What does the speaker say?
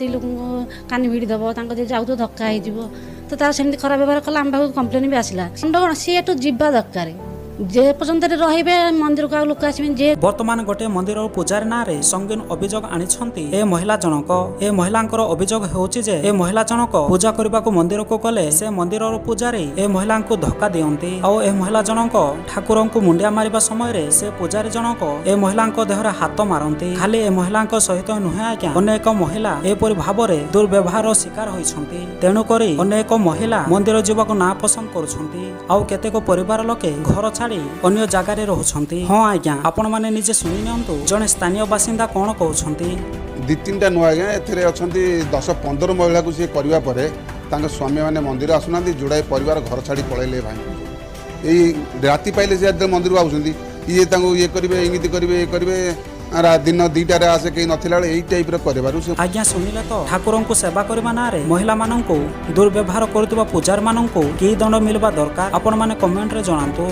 ସ୍ତ୍ରୀ ଲୋକଙ୍କୁ କାନି ଭିଡ଼ି ଦେବ, ତାଙ୍କ ଯେ ଯାଉଥିବ ଧକ୍କା ହେଇଯିବ। ତ ତାର ସେମିତି ଖରାପ ବ୍ୟବହାର କଲା। ଆମ ପାଖକୁ କମ୍ପ୍ଲେନ୍ ବି ଆସିଲା। ଖଣ୍ଡ କ'ଣ, ସିଏ ଏଠୁ ଯିବା ଦରକାର। ଯେ ପର୍ଯ୍ୟନ୍ତ ଏଠି ରହିବେ, ମନ୍ଦିରକୁ ଆଉ ଲୋକ ଆସିବେନି ଯେ। ବର୍ତ୍ତମାନ ଗୋଟିଏ ମନ୍ଦିରର ପୂଜାରୀ ନାଁରେ ସଙ୍ଗୀନ ଅଭିଯୋଗ ଆଣିଛନ୍ତି ଏ ମହିଳା ଜଣକ। ଏ ମହିଳାଙ୍କର ଅଭିଯୋଗ ହେଉଛି ଯେ ଏ ମହିଳା ଜଣକ ପୂଜା କରିବାକୁ ମନ୍ଦିରକୁ ଗଲେ ସେ ମନ୍ଦିରର ପୂଜାରୀ ଏ ମହିଳାଙ୍କୁ ଧକ୍କା ଦିଅନ୍ତି, ଆଉ ଏ ମହିଳା ଜଣକ ଠାକୁରଙ୍କୁ ମୁଣ୍ଡିଆ ମାରିବା ସମୟରେ ସେ ପୂଜାରୀ ଜଣକ ଏ ମହିଳାଙ୍କ ଦେହରେ ହାତ ମାରନ୍ତି। ଖାଲି ଏ ମହିଳାଙ୍କ ସହିତ ନୁହେଁ ଆଜ୍ଞା, ଅନେକ ମହିଳା ଏପରି ଭାବରେ ଦୁର୍ବ୍ୟବହାରର ଶିକାର ହୋଇଛନ୍ତି। ତେଣୁକରି ଅନେକ ମହିଳା ମନ୍ଦିର ଯିବାକୁ ନା ପସନ୍ଦ କରୁଛନ୍ତି, ଆଉ କେତେକ ପରିବାର ଲୋକେ ଘର ଛାଡ଼ି ଅନ୍ୟ ଜାଗାରେ ରହୁଛନ୍ତି। ହଁ ଆଜ୍ଞା, ଆପଣମାନେ ନିଜେ ଶୁଣି ନିଅନ୍ତୁ ଜଣେ ସ୍ଥାନୀୟ ବାସିନ୍ଦା କ'ଣ କହୁଛନ୍ତି। 2 3ଟା ନୂଆ ଆଜ୍ଞା, ଏଥିରେ ଅଛନ୍ତି 10 15 ମହିଳାକୁ ସିଏ କରିବା ପରେ ତାଙ୍କ ସ୍ୱାମୀମାନେ ମନ୍ଦିର ଆସୁନାହାନ୍ତି। ଯୋଡ଼ାଏ ପରିବାର ଘର ଛାଡ଼ି ପଳେଇଲେ। ଭାଇ, ଏଇ ରାତି ପାଇଲେ ସେ ଯେତେବେଳେ ମନ୍ଦିରକୁ ଆସୁଛନ୍ତି, ଇଏ ତାଙ୍କୁ ଇଏ କରିବେ, ଏମିତି କରିବେ, ଇଏ କରିବେ, ଦିନ 2ଟାରେ ଆସେ, କେହି ନଥିଲା ବେଳେ ଏଇ ଟାଇପ୍ର କରିବାରୁ ସେ ଆଜ୍ଞା, ଶୁଣିଲେ ତ, ଠାକୁରଙ୍କୁ ସେବା କରିବା ନାଁରେ ମହିଳାମାନଙ୍କୁ ଦୁର୍ବ୍ୟବହାର କରୁଥିବା ପୂଜାରୀମାନଙ୍କୁ କି ଦଣ୍ଡ ମିଳିବା ଦରକାର, ଆପଣମାନେ କମେଣ୍ଟରେ ଜଣାନ୍ତୁ।